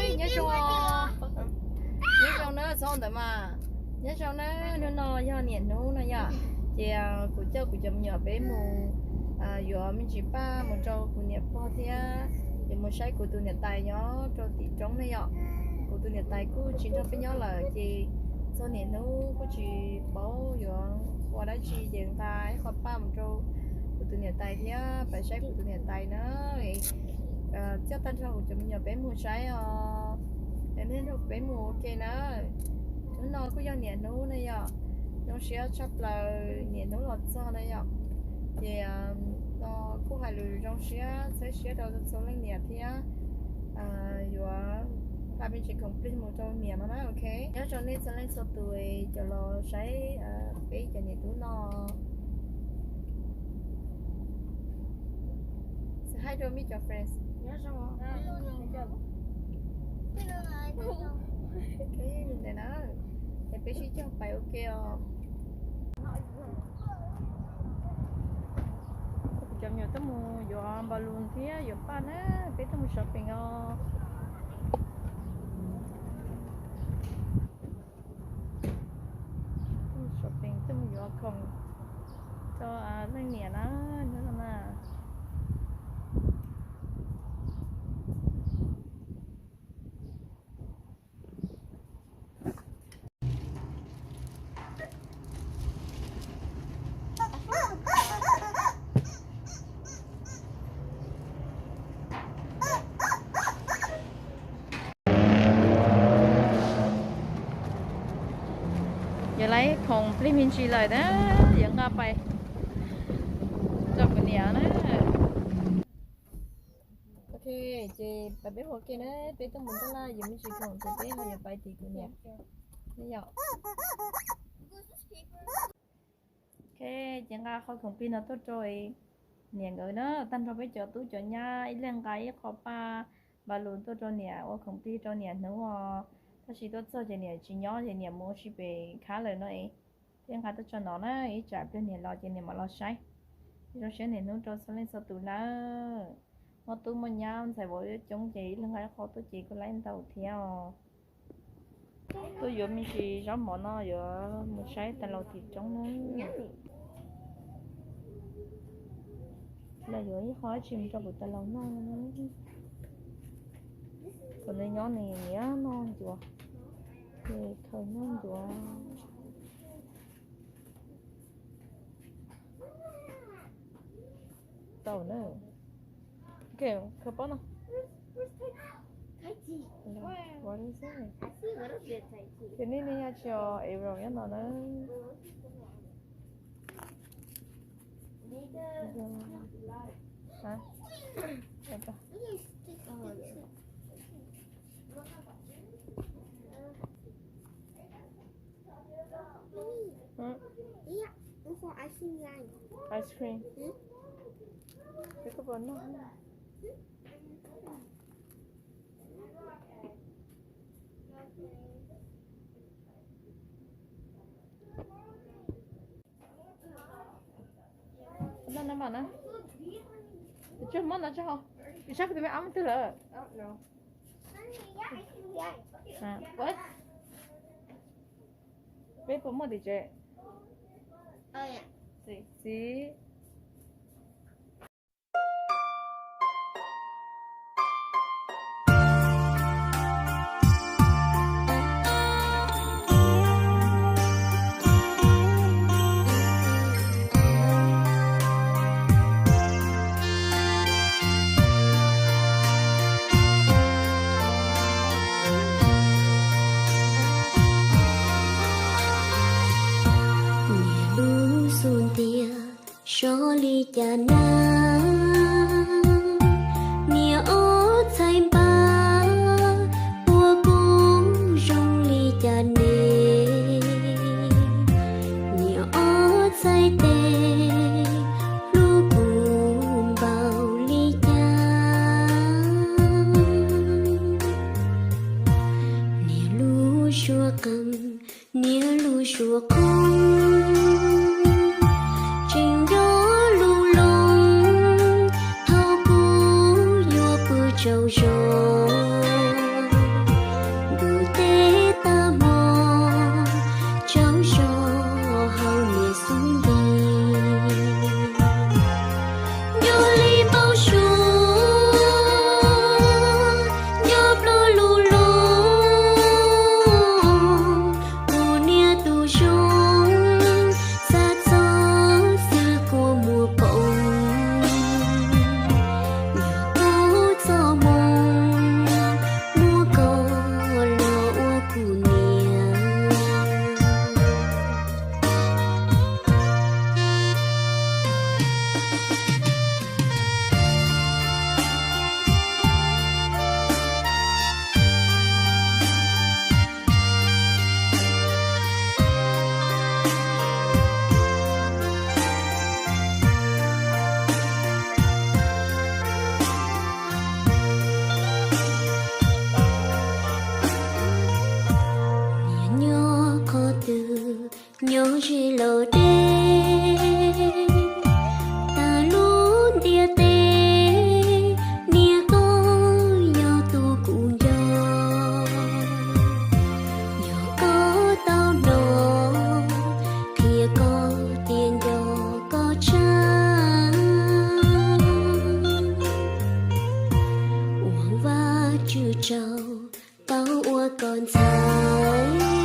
Nyob zoo, nyob zoo na, txhob ntawd mas. Nyob zoo na, hnub no yog niam hnub no yom, ces kuv coj kuv cov me nyuam peb mus yuav me ntsis paj mus rau kuv niam pog thiab, ces mus saib kuv tus niam tais nyob rau tim roob ne yom. Kuv tus niam tais kuj tsis nrog peb nyob lawm, ces txog niam hnub kuj tsis paub yuav ua dab tsi, ces nqa ib qho paj mus rau kuv tus niam tais thiab pab saib kuv tus niam tais na. Coj tag nrho kuv cov me nyuam peb mus saib os, es nej nrog peb mus ua ke na. Hnub no kuj yog niam hnub na yom, zoo siab tshaj plaws niam hnub los txog na yom. Ces no kuj hais lus zoo siab txhawb siab rau txhua leej niam thiab yuav nqa me ntsis khoom plig mus rau niam no na, ok. Nyob zoo nej txhua leej txhua tus cov los saib peb cov niam tub no. Say hi to me, your friends. Ntawm na, es peb sib cog pais ua ke os. Kuv cov me nyuam tuaj mus yuav npaus lus thiab yuav paj na, peb tuaj mus shopping os. Tuaj mus shopping, tuaj mus yuav khoom rau leej niam na, hnub no na. Yuav lawv khoom plig me ntsis lawm na, yuav nqa pais rau kuv niam na. Ok, ces pab peb ua ke na, peb tuaj mus taj laj yuav me ntsis khoom ces peb ho yuav pais tim kuv niam. Ok, ces nqa qhov khoom plig no tuaj rau niam nkawd na, tag nrho peb cov tub cov nyab ib leeg nqa ib qho paj npaus lus tuaj rau niam ua khoom plig rau niam hnub os. Tab sis tuaj txog ces niam tsis nyob ces niam mus ua si pem khab lawm no es, thiaj nqa tuaj tso no na, ib tsam pliag niam los ces niam mam los saib. Zoo siab niam hnub rau txhua leej txhua tus nawb. Muaj tub muaj nyab ntxhais vauv coob ces ib leeg nqa ib qho tuaj ces kuj laib ntau thiab os. Tuaj yuav me ntsis zaub mov no yuav mus saib tais laus tim roob na. Los yuav ib qho dab tsi mus rau kuv tais laus noj. Thaum nws nyob nws nyiam noj ncuav, nws khaws noj ncuav. Tau na. Ok, khaws pob no. Ces nej nej nyob tsis os, es nyob no na. Ice cream. Peb tuaj pom noj. Noj no mas na. Tsis muab no tso, sab kuv tus me ab twg lawm. Peb puas muaj tim tsev? Txiv. Niam lub xub ntiag sov li cas na, niam ob txhais npab ua kuv zoo li cas ne, niam ob txhais tes hlub kuv npaum li cas, niam lub suab qees, niam lub suab qhoob, tseem nco lub lub Tswv tsaug tau ua koj ntxhais.